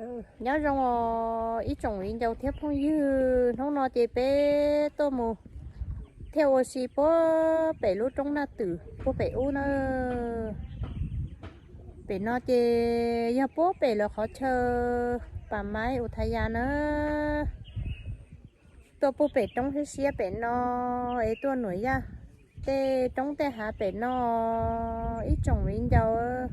Nyob zoo os ib tsoom viv ncaus thiab phooj ywg, hnub no ces peb tuaj mus thiaj ua si puag pem lub roob Naj Twm puag pem ub na. Pem no ces yog puag pem lawv qhov chaw Pas Maib Us Thas Yas na. Tuaj puag pem roob siab siab pem no es tuaj nuam yaj tej roob tej hav pem no ib tsoom viv ncaus.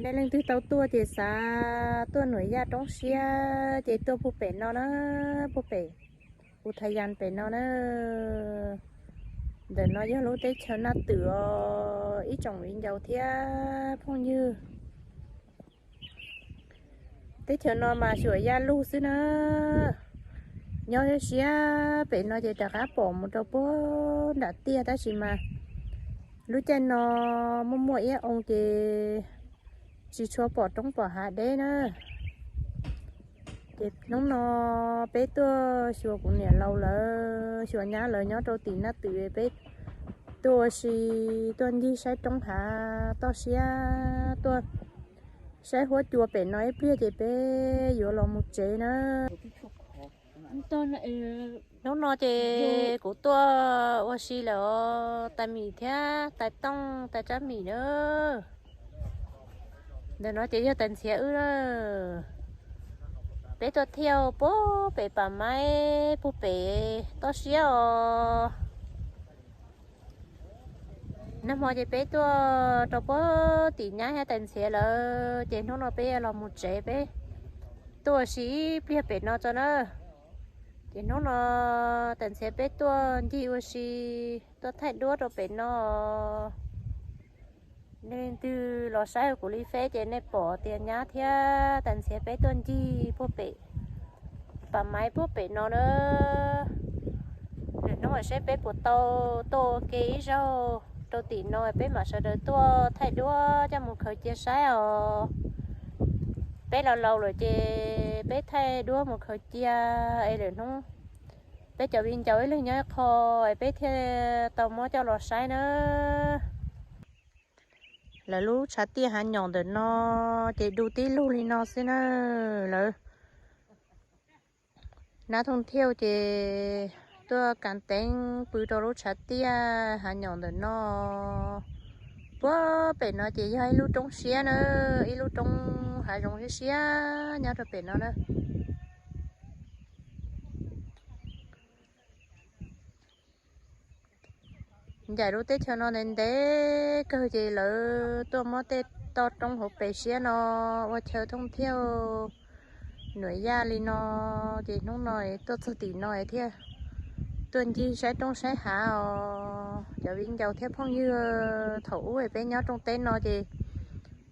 Nej leej twg tau tuaj ces xav tuaj nuam yaj roob siab ces tuaj puag pem no na, puag pem Us Thas Yas pem no na. Ntawm no yog lub teb chaws Naj Twm os ib tsoom viv ncaus thiab phooj ywg. Teb chaws no mas xyuam yaj lug xwb na. Nyob siab siab pem no ces rov qab pom mus rau puag nram tiaj tab sis mas lub caij no muaj muaj iab oo ces tsis tshua pom roob pom hav deb na. Ces hnub no peb tuaj xyuas kuv niam laus lawv, xyuas nyab lawv nyob rau tim Naj Twm, peb tuaj ua si, tuaj ncig saib roob hav toj siab, tuaj saib huab cua pem no ib pliag ces peb yuav los mus tsev na. Hnub no ces kuv tuaj ua si lawm os, tais Mim thiab tais Tooj tais Tsab Mim na. Ntawm no ces yog tais Ntxhiav wb na. Peb tuaj thiaj puag pem Pas Maib puag pem toj siab os. Nag hmo ces peb tuaj rau puag tim nyab thiab tais Ntxhiav lawm ces hnub no peb yuav los mus tsev, peb tuaj ua si ib pliag pem no tso na. Ces hnub no tais Ntxhiav peb tuaj ncig ua si, tuaj thaij duab rau pem no. Nej leej twg los saib kuv li feb ces nej pom tias nyab thiab tais Ntxhiav peb tuaj ncig puag pem Pas Maib puag pem no na. Lwm hnub saib peb puas tau tuaj ua ke ib zaug rau tim no peb mam sawv daws tuaj thaij duab coj mus khaws cia saib os. Peb laus laus lawm ces peb thaij duab mus khaws cia es lwm hnub peb cov viv ncaus ib leeg nyob ib qho es peb thiaj tau muab coj los saib na. Lawv lub tshav tiaj hav nyom ntawm no ces du tib lug li no xwb na. Lawv nab thooj thiauj ces tuaj kav teev pw rau lub tshav tiaj hav nyom ntawm no. Puag pem no ces yog ib lub roob siab na, ib lub roob hav zoov siab siab nyob rau pem no na. Ncaim lub teb chaws no ntev ntev kawg ces lawv tuaj muab tej toj roob hauv pes siab no ua chaw thooj thiauj nuam yaj li no. Ces hnub no tuaj txog tim no thiaj tuaj ncig saib roob saib hav os cov viv ncaus thiab phooj ywg. Thaum ub peb nyob rooj teb no ces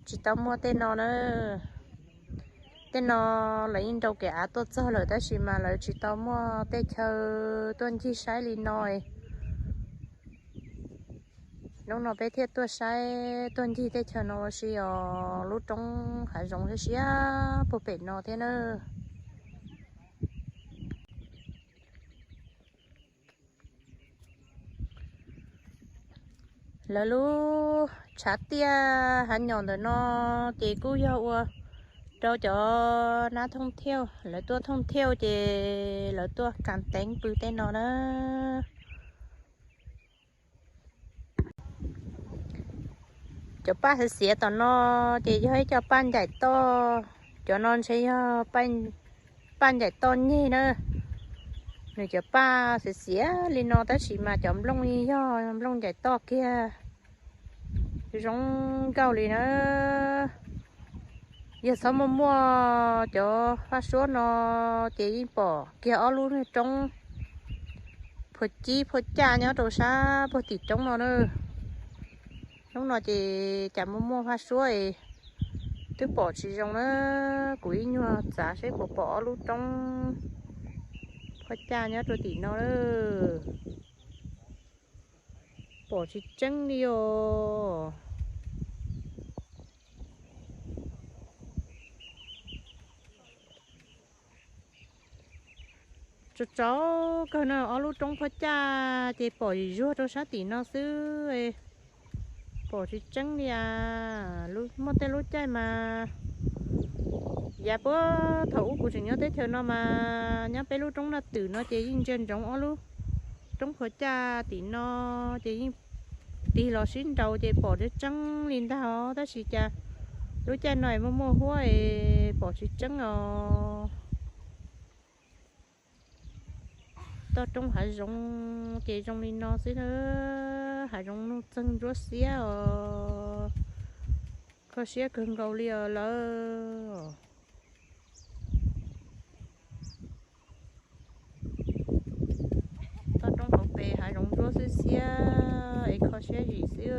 tsis tau muaj tej no na. Tej no lawv yeej nrau kev av tuaj txog lawm tab sis mas lawv tsis tau muaj tej chaw tuaj ncig saib li no. Hnub no peb thiaj tuaj saib tuaj ncig tej chaw no ua si os, lub roob hav zoov siab siab puag pem no thiab na. Lawv lub tshav tiaj hav nyom ntawm no ces kuj yog ua rau cov nab thooj thiauj lawv tuaj thooj thiauj ces lawv tuaj kav teev pw tej no na. Cov paj xiav xiav tom no ces yog ib co paj ncaim toj, cov no ntshe yog paj ncaim toj nyeg na. Nws cov paj xiav xiav li no tab sis mas cov nplooj yog nplooj ncaim toj kiag, zoo nkauj li na. Yog txhob muaj muaj cov faj suab no ces yeej pom kiag ob lub niag roob phua cib phua caj nyob rau sab puag tim roob no na. Hnub no ces cas muaj muaj faj suab es twb pom tsis zoo na. Kuv ib nyuag txav seb puas pom ob lub roob phua caj nyob rau tim no na. Pom tsis tseeb li os. Tsaus tsaus kawg no, ob lub roob phua caj ces pom zuag rau sab tim no xwb, pom tsis tseeb li as. Muaj tej lub caij mas Yav puag thaum ub kuv tseem nyob teb chaws no mas nyob peb lub roob Naj Twm no ces yeej ntsia ntsoov ob lub roob qhuav caj tim no ces yeej tig los sib nraus ces pom tseeb tseeb li ntag os, tab sis cas lub caij no es muaj muaj huab es pom tsis tseeb os. Toj roob hav zoov ces zoo li no xwb na, hav zoov nuj txeeg ntsuab xiab os, kho siab kawg nkaus li os lawm. Toj roob hauv pes hav zoov ntsuab xwb xiab es kho siab zim xwb.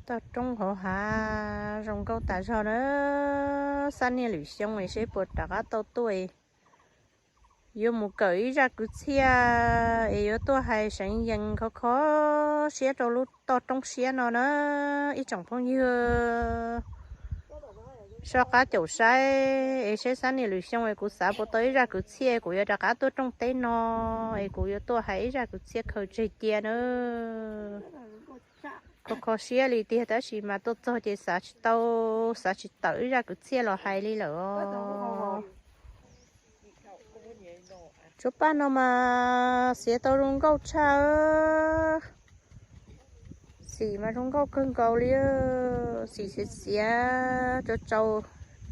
Toj roob hauv hav zoo nkauj tas zog na, xab niaj lwm xyoo es seb puas rov qab tau tuaj, yuav mus kawm ib zaj kwv txhiaj es yuav tuaj hais seev yees kho kho siab rau lub toj roob siab no na ib tsoom phooj ywg. Soj qab caum saib es seb xab niaj lwm xyoo es kuv xav puas tau ib zaj kwv txhiaj kuv yuav rov qab tuaj rooj teb no es kuv yuav tuaj hais ib zaj kwv txhiaj khaws tseg cia na. Kho kho siab li tiag tab sis mas tuaj txog ces xav tsis tau, xav tsis tawm ib zaj kwv txhiaj los hais li lawm os. Tsob paj no mas xiav tau zoo nkauj tshaj. Xim mas zoo nkauj kawg nkaus li, xim xiav xiav tsaus tsaus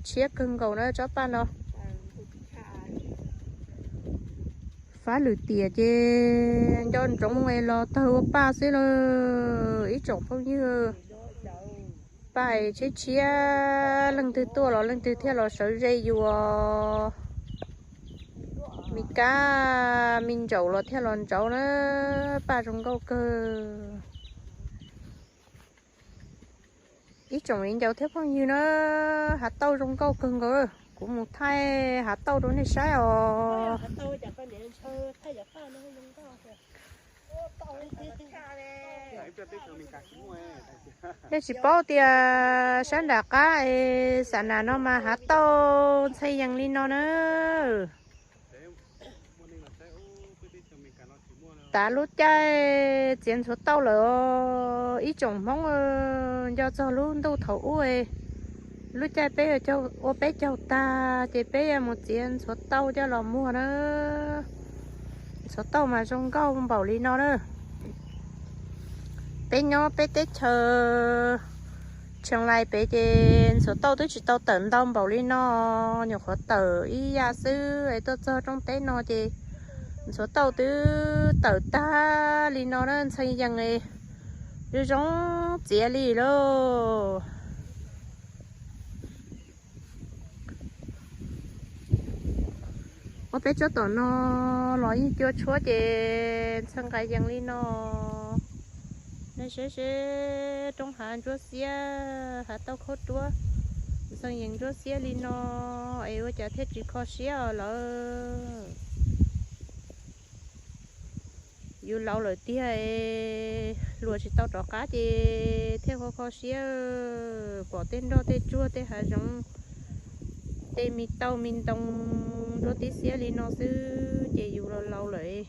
tshiab kawg nkaus na tsob paj no. Fab lwm tiam ces nco ntsoov es los tawg ua paj xwb lawm ib tsoom phooj ywg. Paj es tshiab tshiab, leej twg tuaj los leej twg thiaj los sawv ze yus. Me kab me ntsaum los thiaj los ntsaum na, paj zoo nkauj kawg. Ib tsoom viv ncaus thiab phooj ywg na, hav tauj zoo nkauj kawg nkaus, kuv mus thaij hav tauj rau nej saib os. Nej tsis paub tias sab nram qab es xa nas no mas hav tauj ntxhee yees li no na. Tav lub caij txiav ntxhuav tauj lawm os ib tsoom Hmoob. Nco txog lub ntuj thaum ub, lub caij peb ua peb caug tag ces peb yuav mus txiav ntxhuav tauj coj los muag na. Ntxhuav tauj mas zoo nkauj npaum li no na. Peb nyob peb teb chaws Tsheej Lais pem ces ntxhuav tauj twb tsis tau tawm ntau npaum li no, nyuam qhuav tawm ib yam xwb es tuaj txog roob teb no ces ntxhuav tauj twb tawm tag li no na, ntxhee yees zoo zoo txiav li lauj. Ua peb tsob tom no los yeej cua tshuab ces ntxhee nqaij yees li no. Nej saib seb roob hav ntsuab xiab hav tauj khaub ruab ntxhee yees ntsuab xiab li no es ua cas thiaj tsis kho siab os lawm. Yus laus lawm tiag es hluas tsis tau rov qab ces thiaj kho kho siab, pom tej nroj tej tsuag tej hav zoov, tej me tauj me ntoo ntsuab tib xiab li no xwb ces yus laus laus lawm,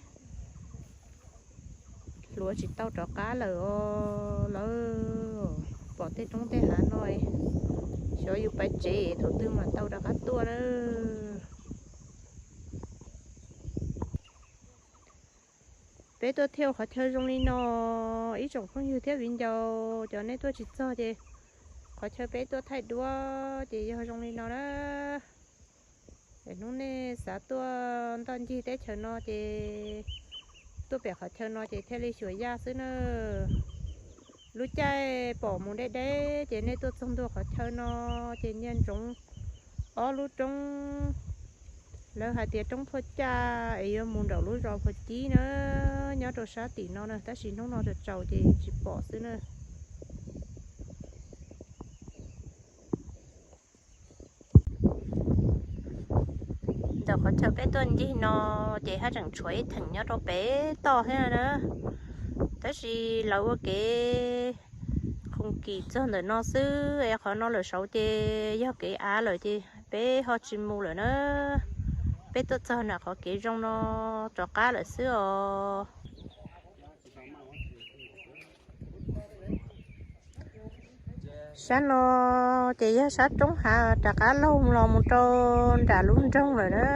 hluas tsis tau rov qab lawm os lawm. Pom tej roob tej hav no, xyov yus pais tsev thaum twg mam tau rov qab tuaj na. Peb tuaj thiaj qhov chaw zoo li no, ib tsoom phooj ywg thiab viv ncaus, cov nej tuaj tsis txog ces qhov chaw peb tuaj thaij duab ces yog zoo li no na. Hnub nej xav tuaj ntoj ncig teb chaws no ces tuaj pem qhov chaw no ces thiaj li xyuas yaj xwb na. Lub caij pom mus deb deb ces nej tuaj txog ntua qhov chaw no ces nyiaj ntsoov ob lub roob, lawv hais tias roob Phuaj Caj es yuav mus nraum lub zos Phuaj Cib na, nyob rau sab tim no na, tab sis hnub no tsaus tsaus ces tsis pom xwb na. Ntawm qhov chaw peb tuaj ncig no ces haj tseem tshuav ib theem nyob rau pem toj thiab na, tab sis lawv ua kev qhu Kis txog ntawm no xwb es qhov no lawm saud ces yog kev av lawm ces peb ho tsis mus lawm na. Peb tuaj txog nram qhov kev zoo no rov qab lawm xwb os. Sab no ces yog sab roob hav rov qab laug los mus rau nram lub nroog lawm na.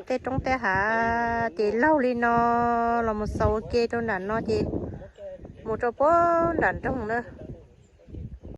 Tej roob tej hav ces laug li no los mus xaus ua ke rau nram no ces mus rau puag nram nroog na.